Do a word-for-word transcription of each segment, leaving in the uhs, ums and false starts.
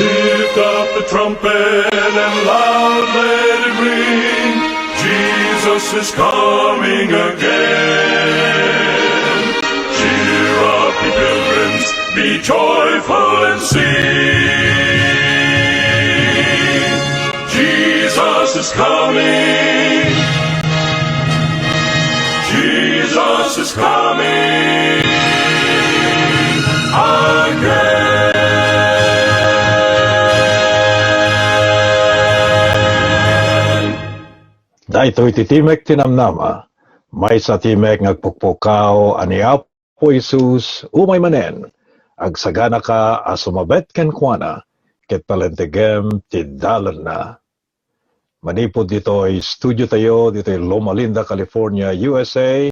Lift up the trumpet and loud let it ring. Jesus is coming again. Cheer up, ye pilgrims, be joyful and sing. Jesus is coming. Jesus is coming again. Daytoy ti Timek ti Namnama, maysa a timek nga agpukpukaw a ni Apo Jesus, umay manen, agsaganaka a sumabet kenkuana, ket palentegem ti dalanna. Manipud ditoy studio tayo, ditoy Loma Linda, California, U S A,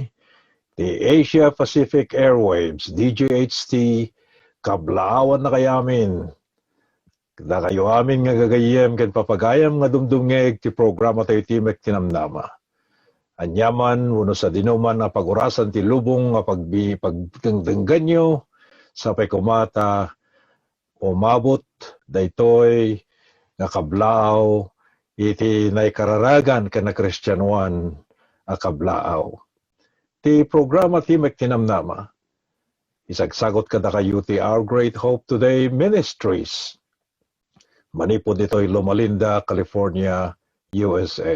ti Asia Pacific Airwaves, D J H T, kablaawanna kayat amin. Dakayo amin nga gagayyem ken papagayam nga dumdumngeg ti programa tayo, Timek ti Namnama. Aniaman wenno sadinoman a pagurasan ti lubong nga pagbi-, pagdengdengganyo, sapay koma ta umabot daytoy nga kablaaw iti naikararagan ken nakristianoan a kablaaw. Ti programa Timek ti Namnama, isagsagut kadakayo ti Our Great Hope Today Ministries. Manipud ditoy Loma Linda, California, U S A.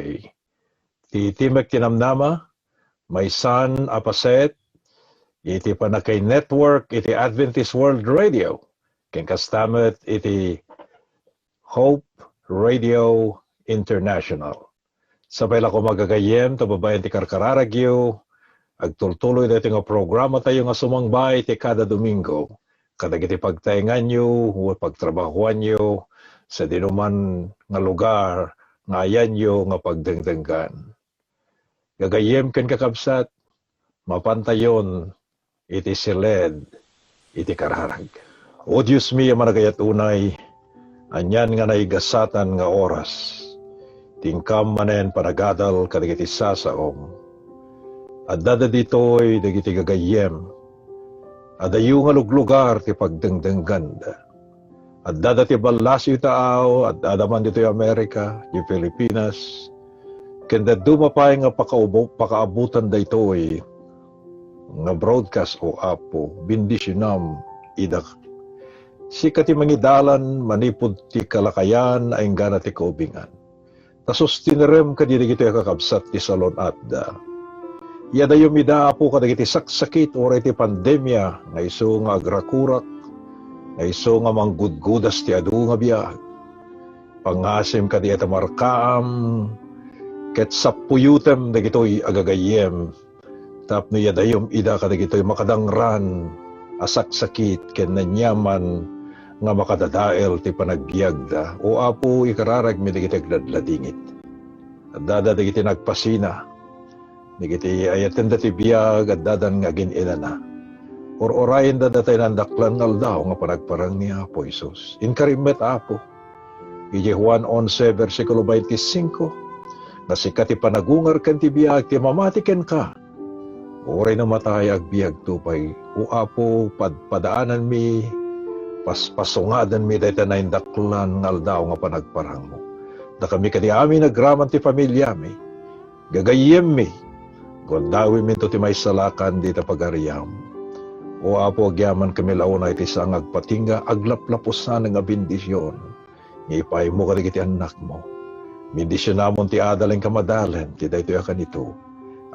Ti Timek ti Namnama, maysan a paset iti pannakainetwork iti Adventist World Radio, ken kasta met iti Hope Radio International. Sapay la koma gagayyem ta babaen ti karkararagyo, agtultuloy daytoy nga programa tayo nga sumangbay ti kada Domingo kadagiti pagtaenganyo, pagtrabahoanyo, sadinoman nga lugar nga ayanyo nga pagdengdenggan. Gagayyem ken kakabsat, mapantayon iti siled iti kararag. O Dios mi a managayat unay, anian nga naigasatan nga oras, ti inkam manen panagadal kadagiti sasaom. Addada ditoy dagiti gagayyem, adayo nga luglugar ti pagdengdengganda. Addada ti ballasiw taaw, addada man ditoy Amerika, di Pilipinas, ken dadduma pay nga pakaubo-, pakaabutan daytoy nga broadcast, O Apo, bendisionam ida. Sika ti mangidalan manipud ti kalakayan a inggana ti kaubingan. Ta sustinerem kadi dagitoy a kakabsat ti salun-atda. Iadayom ida, Apo, kadagiti saksakit uray ti pandemia nga isu nga agrakurak, nga isu nga manggudgudas ti adu nga biag. Pangasim kadi a tamarkaam, ket sappuyotem dagitoy a gagayyem, tapno iadayom ida kadagitoy makadangran a saksakit ken aniaman nga makadadael ti panagbiagda. O Apo, ikararagmi dagiti agladladingit. Addada dagiti nagpasina, dagiti ayatenda ti biag, addadan nga agin-inana. Ur-urayenda dayta nga indaklan nga aldaw nga panagparangmi, Apo Jesus. Inkarim met, Apo, iti Juan onse, bersikulo twenty-five, nga sika ti panagungar ken ti biag, ti mamati kenka, uray no matay, agbiagto pay. O Apo, padpadaananmi, paspasungadanmi dayta naindaklan nga aldaw nga panagparangmo. Dakami kadi amin agraman ti familiami, gagayyemmi, gundawemminto ti maisalakan dita pagariam. O Apo, agyamankami la unay iti saan nga agpatingga, aglaplapusan nga bendision nga ipaaymo kadagiti annakmo. Bendisionamon ti adal inka madalen ti daytoy a kanito.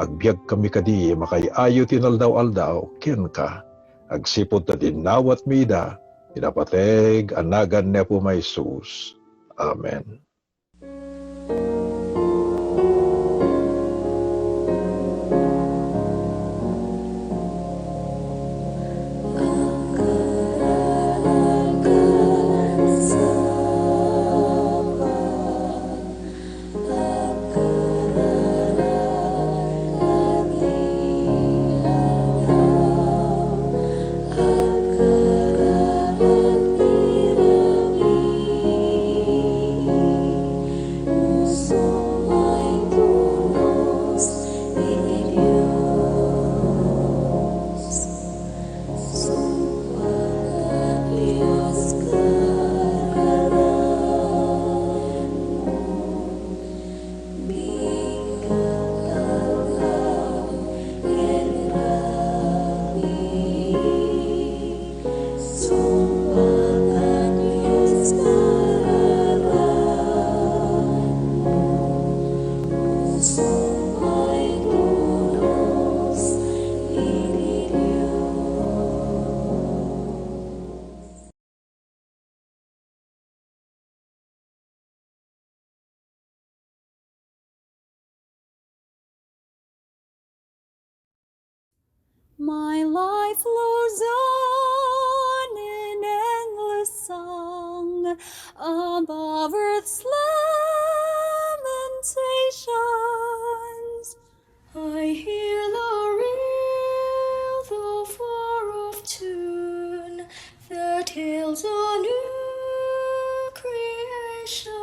Agbiagkami kadi makaay-ayo ti inaldaw-aldaw kenka, agsipud ta dinnawatmi ida, iti napateg a nagan ni Apo Jesus. Amen. My life flows on in endless song above earth's lamentations. I hear the reel, the far-off tune that hails a new creation.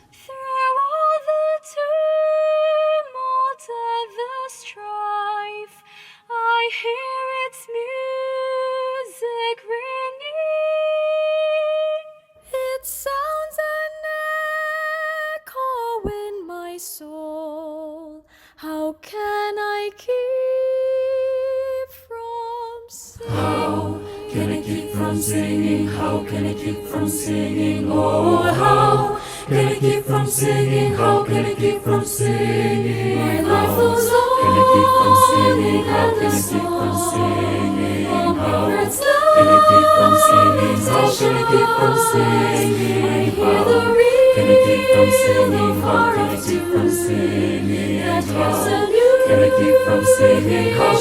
Through all the tumult of the strife, I hear its music ringing. It sounds an echo in my soul. How can I keep from singing? How can I keep from singing? How can I keep from singing? Oh, how can I keep from singing? How can I keep from singing? My life goes on. Can I keep from singing? How can I keep from singing? How can I keep from singing? How can I keep from singing? How can I keep from singing? How can I keep from singing? How can I keep from singing? How can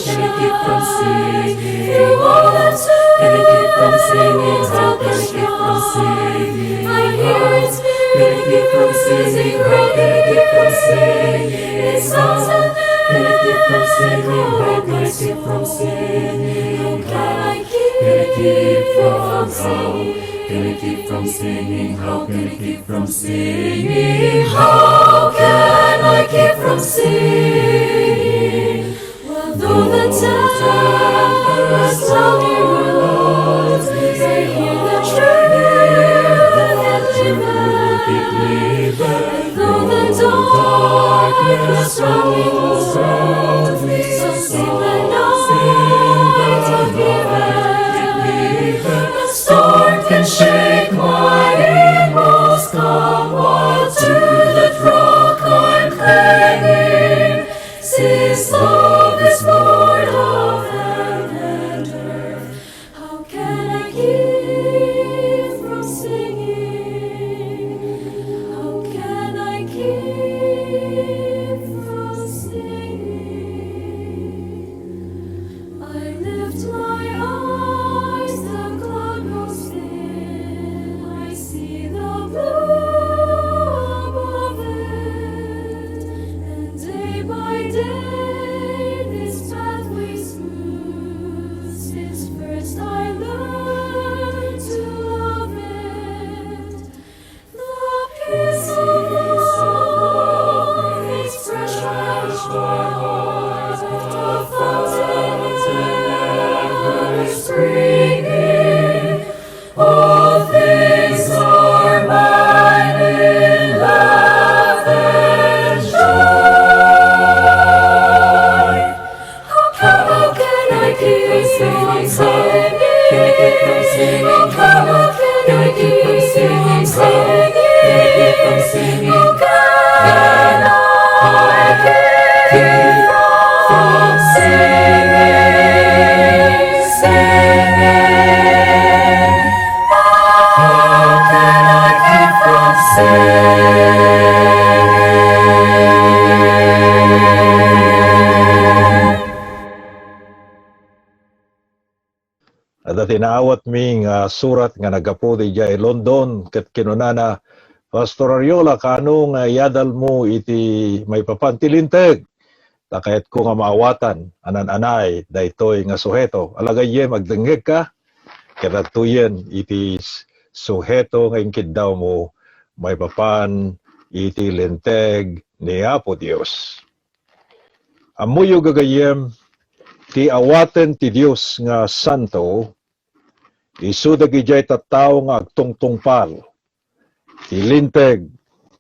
I keep from singing? How can I keep from singing? How can I keep from singing? How can I keep from singing? How can I keep from singing? How can I keep from singing? How can I keep from singing? How can I keep from singing? How can I keep from singing? How can I keep from singing? Though the tempest surrounds me, I hear the truth that liveth. Though the darkness surrounds me, so sing the night giveth. The storm can shake my inmost calm, while to the rock I'm clinging. Since love is Lord of heaven and earth, how can I keep from singing? How can I keep from singing? I lift my eyes, the cloud grows thin. I see the blue above it, and day by day this pathway smooth. Since first I learned to love it, the peace of love is fresh and sure, a fountain never springing. All things are mine in love and joy. How can I keep from singing? How can I keep from singing? How can I keep from singing? How can I keep from singing? Singing. How can I keep from singing? Adda ti naawatmi nga surat nga naggapu idiay London, ket kinunana, "Pastor Ariola, kaano nga iyadalmo iti maipapan ti Linteg? Ta kayatko nga maawatan a naan-anay daytoy nga suheto." Ala gayyem, agdengngegka, ket adtoyen iti s-, suheto nga inkiddawmo maipapan iti Linteg ni Apo Dios. Ammoyo, gagayyem, ti awaten ti Dios nga santo, isu dagidiay tattao nga agtungtungpal ti Linteg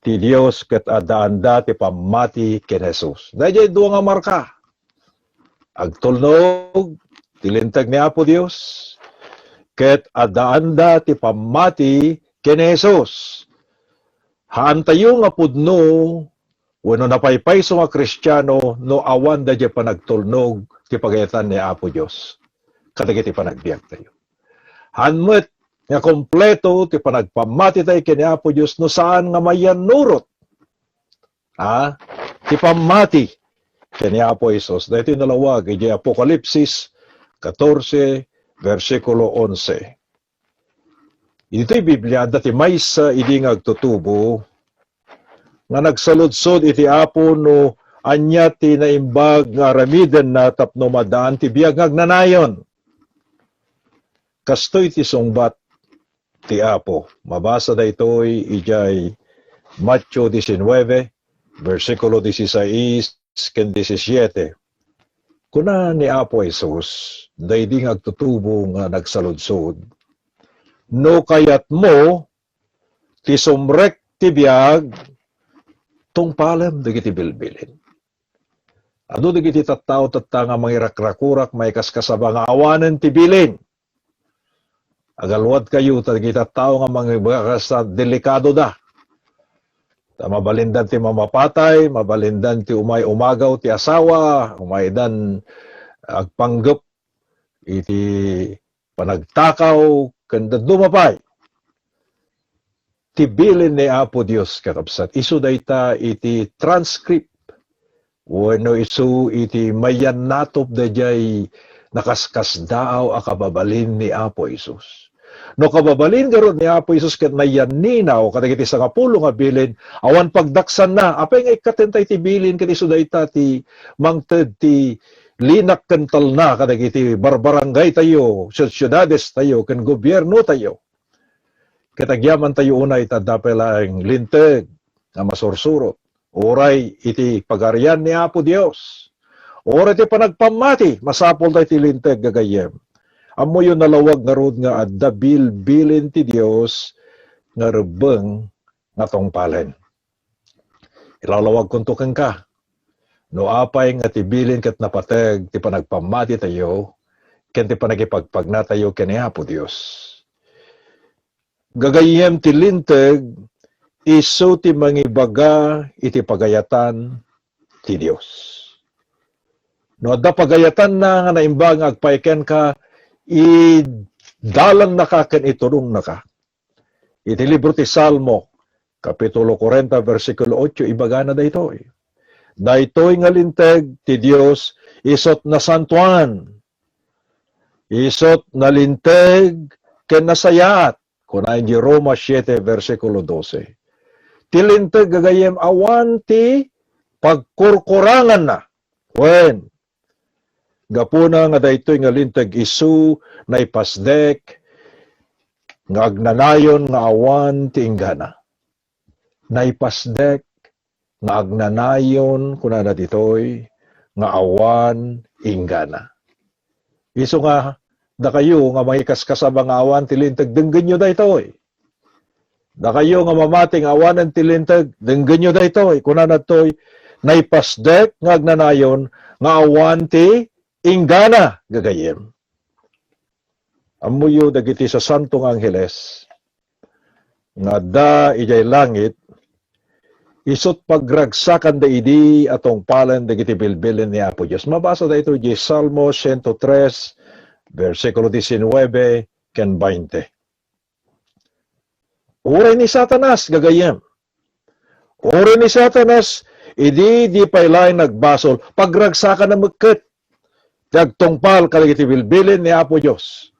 ti Dios ket addaanda ti pammati ken Jesus. Daydiay dua nga marka. Agtulnog ti Linteg ni Apo Dios ket addaanda ti pammati ken Jesus. Haantayo nga pudno wenno napaypayso nga Kristiano no awan daydiay panagtulnog ti pagayatan ni Apo Dios kadagiti panagbiagtayo. Haan met nga kompleto ti panagpammatitayo ken ni Apo Dios no saan nga mayannurot, a, ti pammati ken ni Apo Jesus. Daytoy nalawag idiay Apokalipsis katorse, bersikulo onse. Ditoy Biblia, adda ti maysa idi nga agtutubo nga nagsaludsod iti Apo no ania ti naimbag nga aramidenna tapno maddaan ti biag nga agnanayon. Kastoy ti sungbat ti Apo. Mabasa daytoy idiay Mateo diecinueve, bersikulo dieciséis ken diecisiete. Kuna ni Apo Jesus, daydi nga agtutubo nga nagsaludsod, "No kayatmo ti sumrek ti biag, tungpalem dagiti bilbilin." Adu dagiti tattao tatta nga mangirakrakurak, maikaskasaba nga awanen ti bilin. Agaluat kayo ta dagiti tattao nga mangibaga kasta, delikado da. Ta mabalindan ti mamapatay, mabalindan ti umay umagaw ti asawa, umaydan agpanggep iti panagtakaw, ken dadduma pay. Ti bilin ni Apo Dios, kakabsat, isu dayta iti transcript wenno isu iti mayannatop daydiay nakaskasdaaw a kababalin ni Apo Jesus. No kababalin garud ni Apo Jesus ket nayanninaw kadagiti sangapulo nga bilin, awan pagdaksanna. Apay nga ikkatenta iti bilin ket isu dayta ti mangted ti linak ken talna kadagiti barbarangay tayo, siudsiudades tayo, ken gobierno tayo. Ket agyaman tayo unay ta adda pay laeng linteg nga masursurot. Uray iti pagarian ni Apo Dios. Uray iti panagpammati, masapul tayo iti linteg, gagayyem. Ammoyo nalawag ngarud nga adda bilbilin ti Dios nga rebbeng nga tungpalen. Ilalawagkonto kenka, no apay nga ti bilin ket napateg ti panagpammati tayo ken ti panagipagpagna tayo ken ni Apo Dios. Gagayyem, ti linteg isu ti mangibaga iti pagayatan ti Dios. No adda pagayatanna nga naimbag nga agpaay kenka, idalannaka ken iturungnaka. Iti libro ti Salmo, Kapitulo kuarenta, bersikulo otso, ibagana daytoy, "Daytoy nga linteg ti Dios isut' nasantoan, isut' nalinteg ken nasayaat," kuna iti Roma siete, bersikulo dose. Ti linteg, gagayyem, awan ti pagkurkuranganna. Wen, gapuna nga daytoy nga linteg isu naipasdek nga agnanayon nga awan ti inggana. Naipasdek nga agnanayon, kunana ditoy, nga awan inggana. Isu nga, dakayo nga mangikaskasaba nga awan ti linteg, denggenyo daytoy. Dakayo nga mamati nga awanen ti linteg, denggenyo daytoy. Kunana ditoy, naipasdek nga agnanayon nga awan ti inggana, gagayyem. Ammoyo dagiti sasanto nga angheles nga adda idiay langit, isut' pagragsakanda idi a tungpalen dagiti bilbilin ni Apo Dios. Mabasa daytoy idiay Salmo siento tres, bersikulo diecinueve ken bainte. Uray ni Satanas, gagayyem. Uray ni Satanas, idi di pay laeng nagbasol, pagragsakanna met ket ti agtungpal kadagiti bilbilin ni Apo Dios.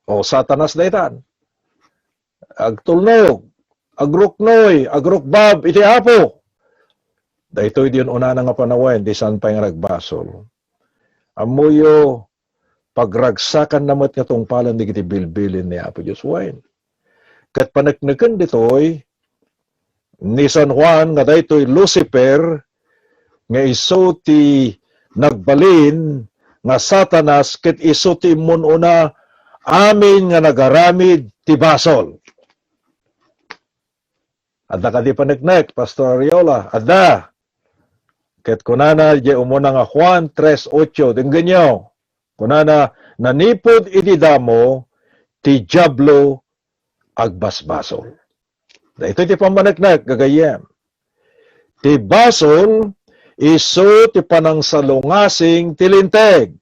O, Satanas daytan. Agtulnog, agruknoy, agrukbab iti Apo. Daytoy diyon unana nga panawen, di saan pay nga nagbasol. Ammoyo, pagragsakanna met nga tungpalen dagiti bilbilin ni Apo Dios. Wen, ket panekneken ditoy ni San Juan nga daytoy Lucifer nga isu ti nagbalin nga Satanas ket isu ti immun-una amin nga nagaramid ti basol. Adda kadi paneknek, Pastor Ariola? Adda. Ket kunana idiay umuna nga Juan tres ocho, denggenyo. Kunana, "Nanipud iti damo, ti Diablo agbasbasol." Daytoy ti pammaneknek, gagayyem. Ti basol, isu ti panangsalungasing ti Linteg.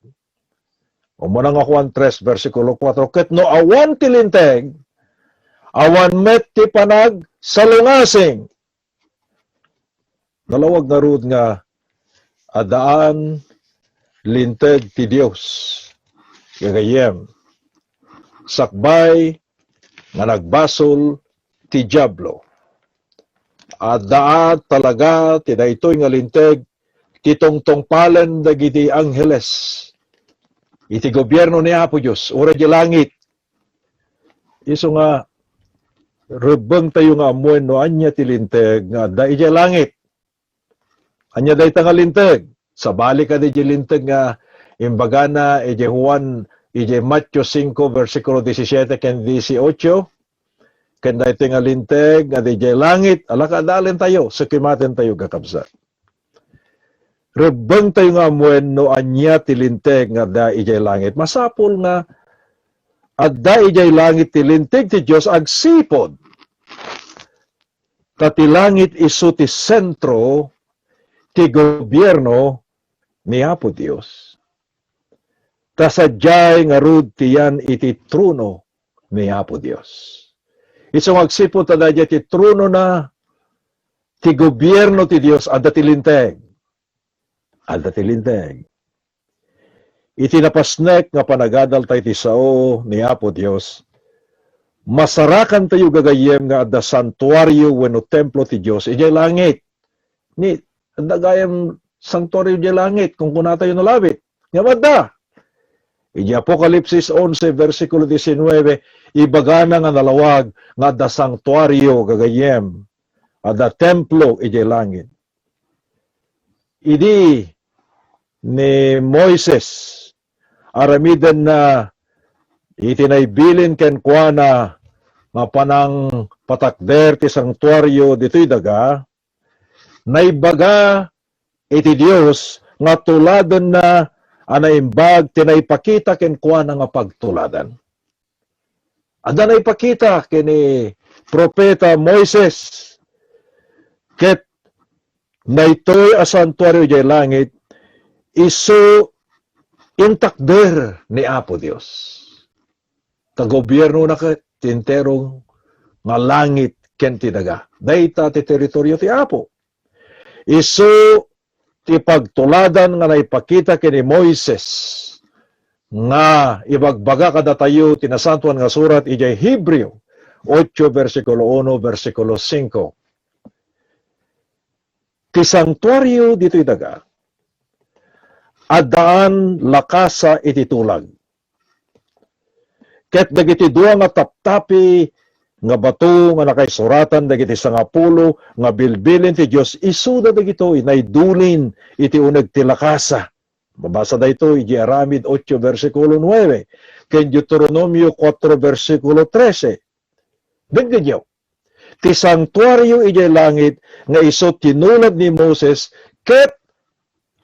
Umuna nga Juan tres, bersikulo kuatro, "Ket no awan ti Linteg, awan met ti panagsalungasing." Nalawag ngarud nga addaan linteg ti Dios, gagayyem, sakbay nga nagbasol ti Diablo. Adda talaga ti daytoy nga linteg ti tungtungpalen dagiti angheles iti gobierno ni Apo Dios, uray idiay langit. Isu nga, rebbengtayo nga ammoen no ania ti linteg nga adda idiay langit. Ania dayta nga linteg? Sabali kadi idiay linteg nga imbagana idiay Juan, idiay Mateo singko, bersikulo disisiete ken dieciocho, ken daytoy nga linteg nga adda idiay langit, ala, kaadalentayo, sakimaten tayo, kakabsat. Rebbengtayo nga ammoen no ania ti linteg nga adda idiay langit. Masapul nga adda idiay langit ti linteg ti Dios agsipud ta ti langit isu ti sentro ti gobierno ni Apo Dios. Ta sadiay ngarud ti yan iti trono ni Apo Dios. Isu nga agsipud ta daydiay ti tronona, ti gobierno ti Dios, adda ti linteg. Adda ti linteg. Iti napasnek nga panagadalta iti sao ni Apo Dios, masarakantayo gagayyem nga adda santuario wenno templo ti Dios idiay langit. Ni, adda gayam santuario idiay langit, kunkunatayo no labit. Ngem adda. Idiay Apokalipsis onse, bersikulo diecinueve, ibagana nga nalawag nga adda santuario gagayyem. Adda templo idiay langit. Idi ni Moises, aramidenna iti naibilin kenkuana nga panangpatakder ti santuario ditoy daga, naibaga iti Dios nga tuladenna a naimbag ti naipakita kenkuana nga pagtuladan. Adda naipakita ken ni Profeta Moises, ket daytoy a santuario idiay langit, isu intakder ni Apo Dios. Ta gobiernona ket ti entero nga langit ken ti daga. Dayta ti teritorio ti Apo. Isu ti pagtuladan nga naipakita ken ni Moises nga ibagbaga kadatayo ti Nasantoan nga Surat idiay Hebreo ocho, bersikulo uno, bersikulo singko. Ti santuario ditoy daga, addaan lakasa iti tulag. Ket dagiti dua nga taptapi nga bato nga nakaisuratan dagiti sangapulo nga bilbilin ti Dios, isuda dagitoy naidulin iti uneg ti lakasa. Mabasa daytoy idiay Aramid ocho, bersikulo nuebe, ken Deuteronomio kuatro, bersikulo trese. Denggenyo, ti santuario idiay langit nga isu tinulad ni Moses, ket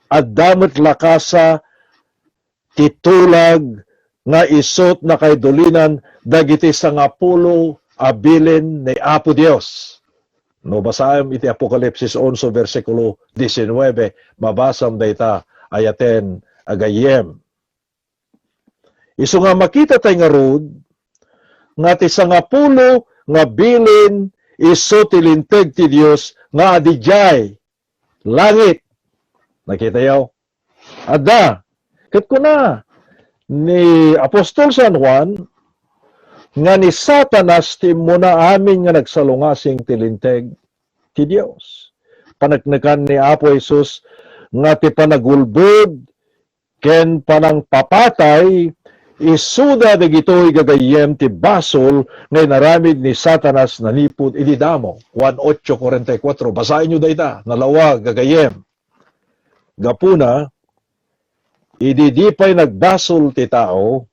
adda met lakasa ti tulag nga isut' nakaidulinan dagiti sangapulo a bilin ni Apo Dios. No basaem iti Apokalipsis onse, bersikulo diecinueve, mabasam dayta, ayaten a gayyem. Isu nga makita tay ngarud nga ti sangapulo nga bilin isu ti linteg ti Dios nga adidiay langit. Nakitayo? Adda. Ket kuna ni Apostol San Juan nga ni Satanas ti immuna amin nga nagsalungasing ti linteg ti Dios. Paneknekan ni Apo Jesus nga ti panagulbod ken panangpapatay, isuda dagitoy gagayyem ti basol nga inaramid ni Satanas nanipud idi damo. Juan ocho cuarenta y cuatro. Basaenyo dayta, nalawag, gagayyem. Gapuna, idi di pay nagbasol ti tao,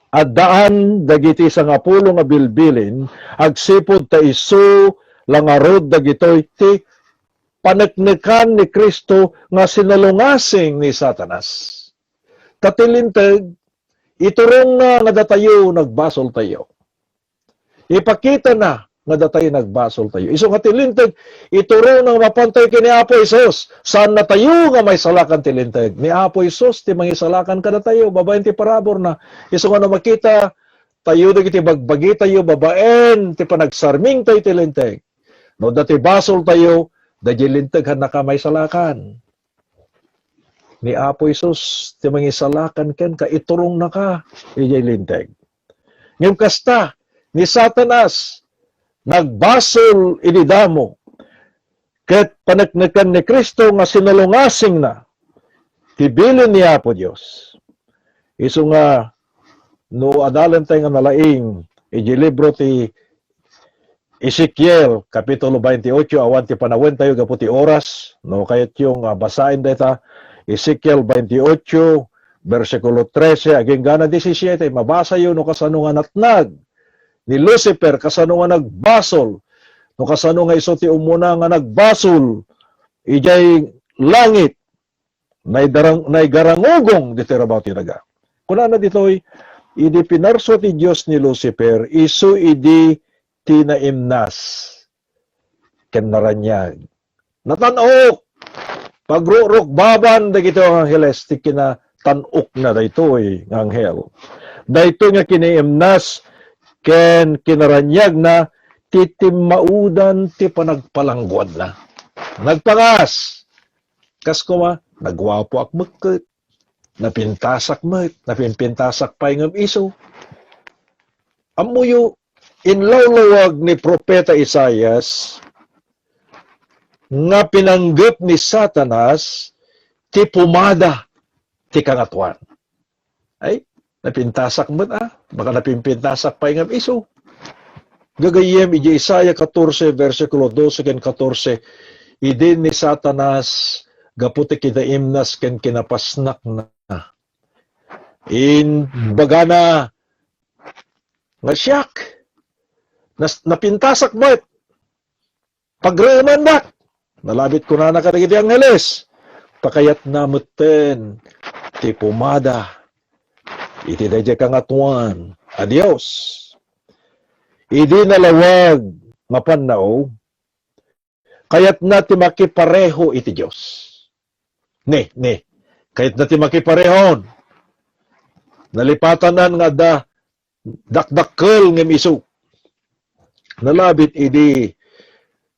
addaan dagiti sangapulo nga bilbilin, agsipud ta isu la ngarud dagitoy ti paneknekan ni Cristo nga sinalungasing ni Satanas. Ta ti Linteg, iturongna nga datayo nagbasoltayo. Ipakitana nga datayo nagbasoltayo. Isu nga ti Linteg, iturongna nga mapantayo ken ni Apo Jesus. Saannatayo nga maisalakan ti Linteg. Ni Apo Jesus ti mangisalakan kadatayo babaen ti paraburna. Isu nga no makita tayo dagiti bagbagitayo babaen ti panagsarmingtayo ti Linteg. No adda ti basoltayo, daydiay Linteg, haannaka maisalakan. Ni Apo Jesus ti mangisalakan kenka, iturongnaka idiay Linteg. Ngem kasta, ni Satanas, nagbasol idi damo, ket panekneken ni Cristo nga sinulungasingna ti bilin ni Apo Dios. Isu nga, no adalentayo nga nalaing iti libro ti Ezekiel, Kapitulo twenty-eight, awan ti panawentayo gapu ti oras, no, kayatyo nga basaen dayta, Ezekiel twenty-eight, bersikulo trese, agingga na disisiete, mabasayo no kasano nga natnag ni Lucifer, kasano nga nagbasol, no kasano nga isu ti umuna nga nagbasol idiay langit, naidarang-, naigarangugong ditoy rabaw ti daga. Kunana ditoy, idi pinarso ti Dios ni Lucifer, isu idi ti naimnas ken naraniag. Natan-ok! Pagrurukbaban dagiti angheles ti kinatan-okna daytoy nga anghel. Daytoy nga kinaimnas ken kinaraniagna ti timmaudan ti panagpalangguadna. Nagpangas! Kas koma, nagwapoak met ket napintasak met, napinpintasak pay ngem isu. Ammoyo, inlawlawag ni Propeta Isaias nga pinanggep ni Satanas ti pumada ti Kangatoan. Ay, napintasak met, a. Baka napinpintasak pay ngem isu. Gagayyem, iti Isaiah catorce, versikulo dose ken catorce, idin ni Satanas, gapu ti kinaimnas ken kinapasnakna, imbagana nga siak, nas-, napintasak met. Pagraemandak. Nalabit kunana kadagiti angheles, ta kayatna metten ti pumada iti daydiay Kangatoan a Dios. Idi nalawag nga pannao, kayatna ti makipareho iti Dios. Ne, ne. Kayatna ti makiparehon. Nalipatanan nga adda dakdakkel ngem isu. Nalabit idi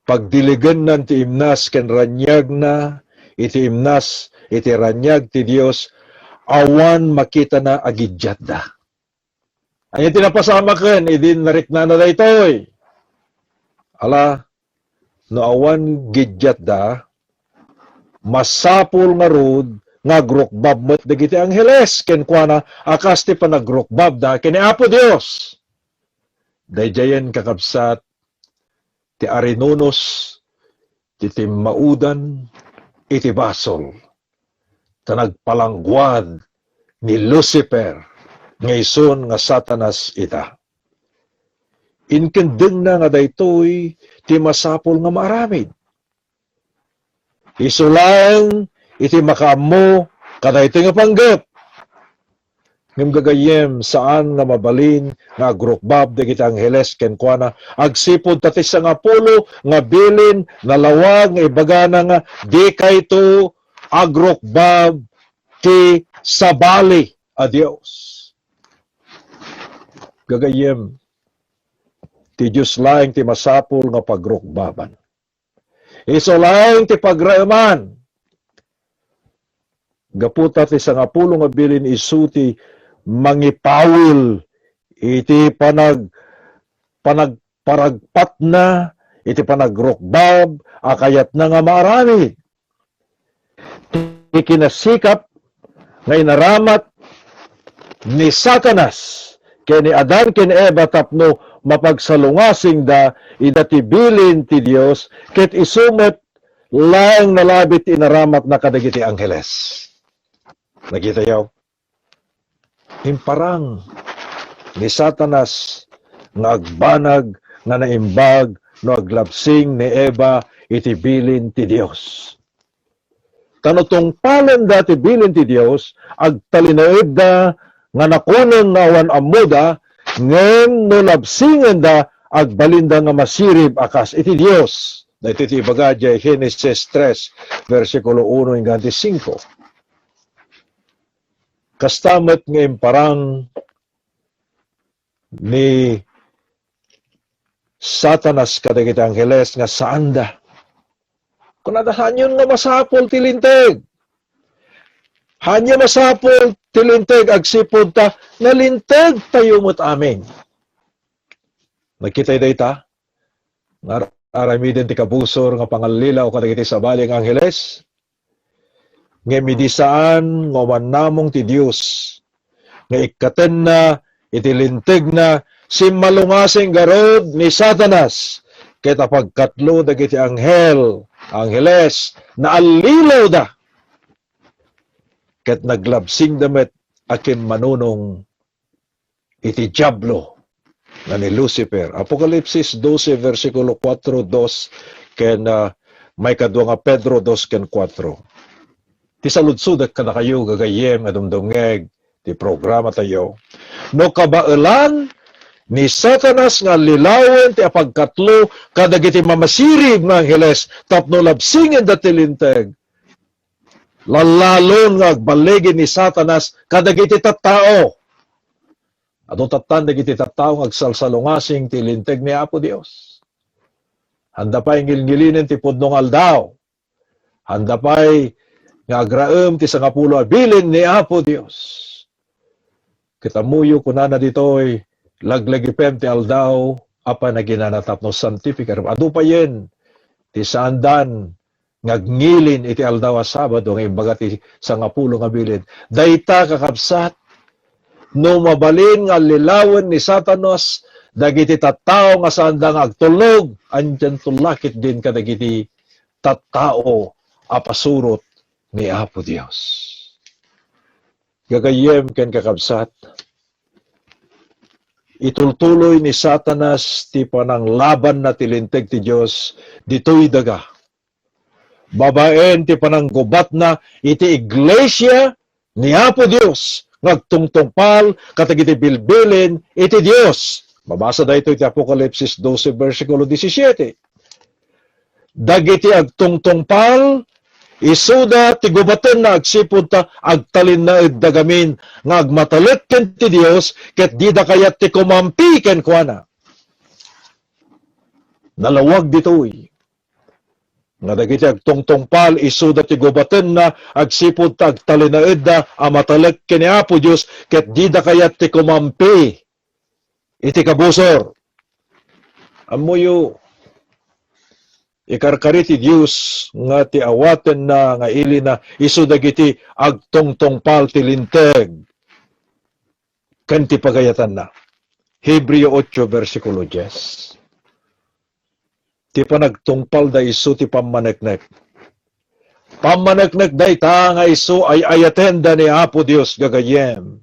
pagdiligennan ti imnas ken raniagna, iti imnas, iti raniag ti Dios, awan makitana a giddiatda. Ania ti napasamaken idi nariknana daytoy? Ala, no awan giddiatda, masapul ngarud nga agrukbab met dagiti angheles kenkuana a kas ti panagrukbabda ken ni Apo Dios. Daydiayen, kakabsat, ti arinunus ti timmaudan iti basol, ta nagpalangguad ni Lucifer nga isun nga Satanas ita. Inkendengna nga daytoy ti masapul nga maaramid. Isu laeng iti makaammo kadaytoy nga panggep. Ngem gagayyem, saan nga mabalin nga agrukbab dagiti angheles kenkuana, agsipud ta ti sangapulo nga bilin nalawag nga ibagana nga, "Dikayto agrukbab ti sabali a Dios." Gagayyem, ti Dios laeng ti masapul nga pagrukbaban. Isu laeng ti pagraeman. Gapu ta ti sangapulo nga bilin isu ti mangipawil iti panag-, panagparagpatna iti panagrukbab a kayatna nga maaramid. Ti kinasikap nga inaramat ni Satanas ken ni Adan ken Eva tapno mapagsalungasingda ida ti bilin ti Dios, ket isu met laeng nalabit ti inaramatna kadagiti angheles. Nakitayo? Imparang ni Satanas nga agbanag nga naimbag no aglabsing ni Eva iti bilin ti Dios. Ta no tungpalenda ti bilin ti Dios, agtalinaedda nga nakuneng nga awan ammoda, ngem no labsingenda, agbalinda nga masirib a kas iti Dios. Daytoy ti ibaga diay Genesis tres, bersikulo uno inggana ti singko. Kasta met nga imparang ni Satanas kadagiti angheles nga saanda. Kunada, "Saanyon nga masapul ti linteg? Haan nga masapul ti linteg agsipud ta nalinteg tayo met amin. Nakitay dayta? Nga ar-, aramiden ti kabusor nga pangallilaw kadagiti sabali nga angheles. Ngem idi saan nga umannamong ti Dios, nga ikkatenna iti lintegna, simmalungasing garud ni Satanas, ket apagkatlo dagiti anghel, angheles, naallilawda, ket naglabsingda met a kimmanunong iti Diablo nga ni Lucifer. Apokalipsis dose, bersikulo kuatro, dos, ken, ah, maikadua nga Pedro dos ken kuatro. Ti saludsodek kadakayo, gagayyem nga dumdumngeg ti programa tayo. No kabaelan ni Satanas nga allilawen ti apagkatlo kadagiti mamasirib nga angheles tapno labsingenda ti linteg, lallalon nga agballigi ni Satanas kadagiti tattao. Adu tattan dagiti tattao nga agsalsalungasing ti linteg ni Apo Dios. Haan da pay ngilngilinen ti pudno nga aldaw. Haan da pay nga agraem ti sangapulo a bilin ni Apo Dios. Ket ammoyo, kunana ditoy, laglagipem ti aldaw a panaginana tapno santifikar. Adu payen ti saandan nga agngilin iti aldaw a Sabado nga imbaga ti sangapulo nga bilin. Dayta, kakabsat, no mabalin nga allilawen ni Satanas dagiti tattao nga saanda nga agtulnog, andianto la ketdin kadagiti tattao a pasurot ni Apo Dios. Gagayyem ken kakabsat, itultuloy ni Satanas ti pananglabanna ti linteg ti Dios ditoy daga. Babaen ti pananggubatna iti iglesia ni Apo Dios nga agtungtungpal kadagiti bilbilin iti Dios. Mabasa daytoy ti Apokalipsis dose, bersikulo disisiete. Dagiti agtungtungpal, isuda ti gubatenna agsipud ta agtalinnaedda gamin nga agmatalek ken ti Dios, ket dida kayat ti kumampi kenkuana. Nalawag ditoy nga dagiti agtungtungpal, isuda ti gubatenna agsipud ta agtalinnaedda a matalek ken ni Apo Dios, ket dida kayat ti kumampi iti kabusor. Ammoyo, ikarkari ti Dios nga ti awatenna nga ilina isu dagiti agtungtungpal ti linteg ken ti pagayatanna. Hebreo ocho, bersikulo dies. Ti panagtungpalda isu ti pammaneknek. Pammaneknek dayta nga isu ay-ayatenda ni Apo Dios, gagayyem.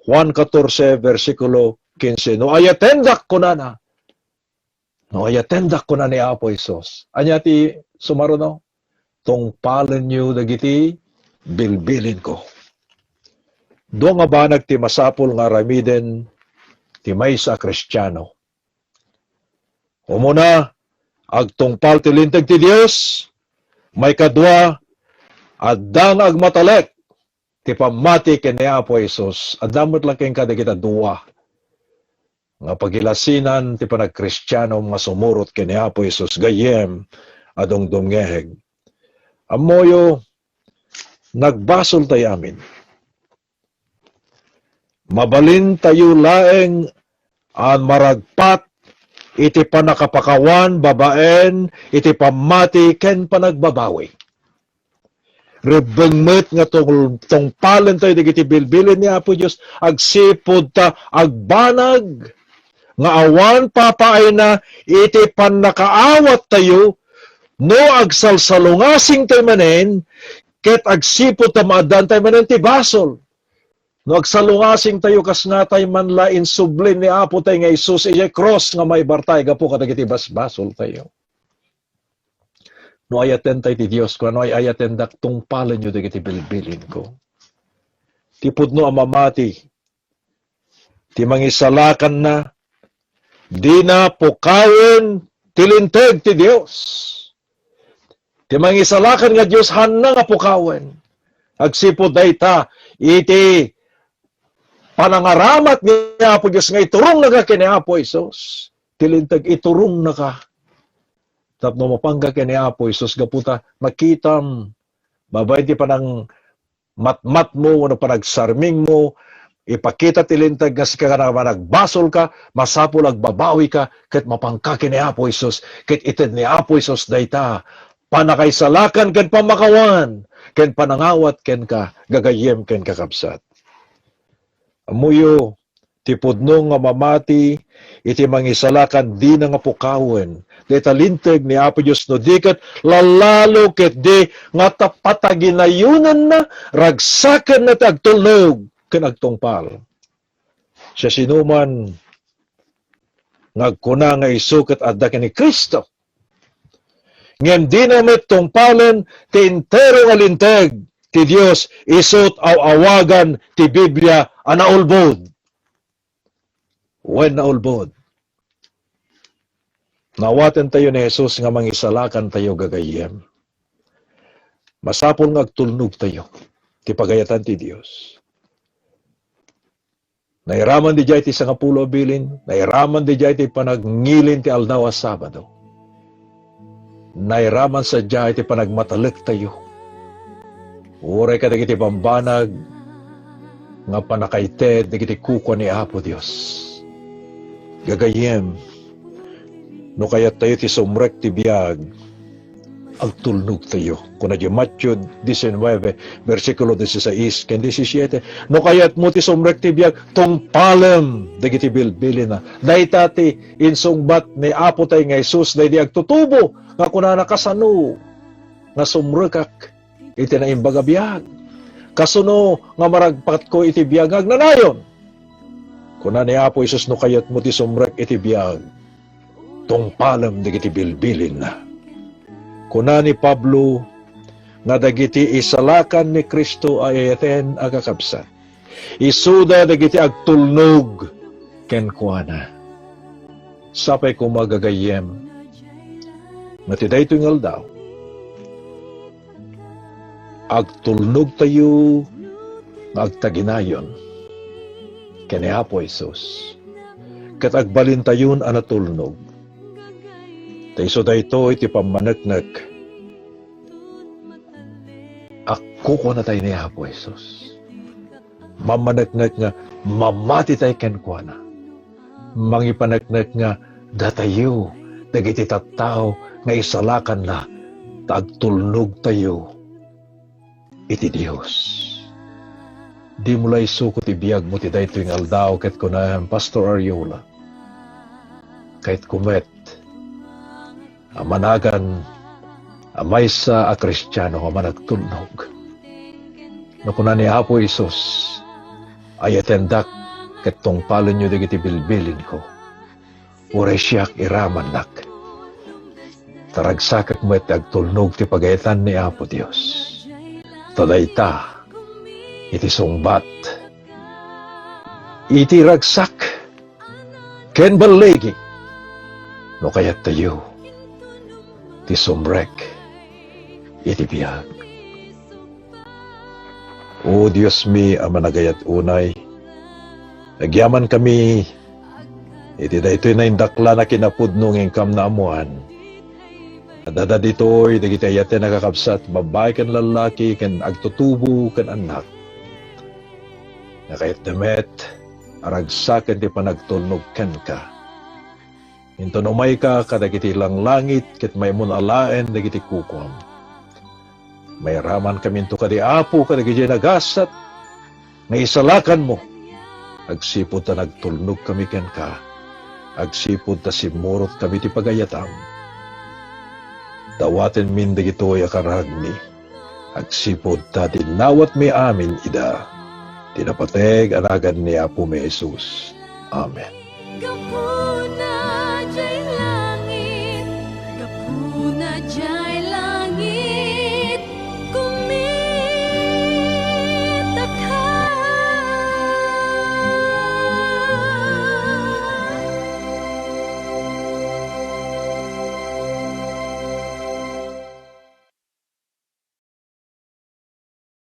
Juan katorse, bersikulo kinse. No ayatendak, kunana. No ayatendak, kuna ni Apo Jesus. Ania ti sumaruno? Tungpalenyo dagiti bilbilinko. Dua nga banag ti masapul nga aramiden ti maysa a Kristiano. Umuna, agtungpal ti linteg ti Dios. Maikadua, adda nga agmatalek ti pammati ken ni Apo Jesus. Adda met la kenka dagita dua nga pagilasinan ti panagkristianom nga sumurot ken ni Apo Jesus gayyem a dumdumngeg. Ammoyo, nagbasol tayo amin. Mabalintayo laeng a maragpat iti pannakapakawan babaen iti pammati ken panagbabawi. Rebbeng met nga tungpalen tayo dagiti bilbilin ni Apo Dios agsipud ta agbanag nga awan papaayna iti pannakaawattayo no agsalsalungasing tayo manen ket agsipud ta maaddaan tayo manen ti basol. No agsalungasing tayo, kas ngatay man la insublin ni Apo tayo nga Jesus idiay krus nga maibartay gapu kadagiti basbasol tayo. No ayaten tayo ti Dios, kuna, no ay-ayatendak, tungpalenyo dagiti bilbilinko. Ti pudno a mamati, ti mangisalakanna, dina pukawen ti linteg ti Dios. Ti mangisalakan nga Dios, haanna nga pukawen. Agsipud dayta, iti panangaramat ni Apo Dios nga iturongnaka ken ni Apo Jesus. Ti linteg, iturongnaka. Tapno mapanka ken ni Apo Jesus, gapu ta makitam, babaen ti panang matmatmo wenno panagsarmingmo, ipakita ti Linteg nga sika nga managbasolka, masapul agbabawika, ket mapanka ken ni Apo Jesus, ket ited ni Apo Jesus dayta, pannakaisalakan ken pammakawan, ken panangawat kenka, gagayyem ken kakabsat. Ammoyo, ti pudno nga mamati iti mangisalakan dina nga pukawen dayta Linteg ni Apo Dios no di ket lalalo ketdi nga ta-, pataginayonenna, ragsakenna ti agtulnog ken agtungpal. Siasinoman nga agkuna nga isu ket adda ken ni Cristo, ngem dina met tungpalen ti entero nga Linteg ti Dios, isu't aw-awagan ti Biblia a naulbod. Wen, naulbod. Nawatentayo ni Jesus nga mangisalakantayo, gagayyem. Masapul nga agtulnogtayo ti pagayatan ti Dios. Nairaman didiay ti sangapulo a bilin, nairaman didiay ti panagngilin ti aldaw a Sabado. Nairaman sadiay ti panagmatalektayo. Uray kadagiti bambanag nga pannakaited dagiti kukua ni Apo Dios. Gagayyem, no kayattayo ti sumrek ti biag, agtulnogtayo. Kuna di Mateo diecinueve, bersikulo dieciséis ken diecisiete, "No kayatmo ti sumrek ti biag, tungpalem dagiti bilbilinna." Dayta ti insungbat ni Apo tayo nga Jesus daydi agtutubo nga kunana, "Kasano nga sumrekak iti naimbag a biag? Kasano nga maragpatko iti biag nga agnanayon?" Kuna ni Apo Jesus, "No kayatmo ti sumrek iti biag, tungpalem dagiti bilbilinna." Kuna ni Pablo nga dagiti isalakan ni Cristo a ayaten a kakabsat, isuda dagiti agtulnog kenkuana. Sapay koma, gagayyem, nga ti daytoy nga aldaw, agtulnogtayo nga agtaginayon ken ni Apo Jesus, ket agbalintayon a natulnog. Ta isu daytoy ti pammaneknek a kukunatayo ni Apo Jesus. Mammaneknek nga mamatitayo kenkuana. Mangipaneknek nga datayo dagiti tattao nga isalakanna ta agtulnogtayo iti Dios. Dimo la isuko ti biagmo ti daytoy nga aldaw ket kunam, Pastor Ariola, kayatko met a managan a maysa a Kristiano nga managtulnog. No kuna ni Apo Jesus, "Ayatendak ket tungpalenyo dagiti bilbilinko," uray siak iramannak. Ta ragsakek met ti agtulnog ti pagayatan ni Apo Dios. Ta dayta iti sungbat, iti ragsak ken balligi, no kayattayo ti sumrek iti biag. O Diosmi a managayat unay, agyamankami iti daytoy naindaklan a kinapudno nga inkam naammoan. Adda ditoy dagiti ayaten a kakabsat, babbai ken lallaki, ken agtutubo ken annak, nga kayatda met a ragsaken ti panagtulnog kenka. Inton umayka kadagiti langlangit ket maymon alaen dagiti kukuam, mairamankaminto kadi, Apo, kadagiti nagasat nga isalakanmo, agsipud ta nagtulnogkami kenka, agsipud ta simmurotkami ti pagayatam. Dawatenmin dagitoy a kararagmi, agsipud ta dinnawatmi amin ida. Ti napateg a nagan ni Apomi Jesus. Amen.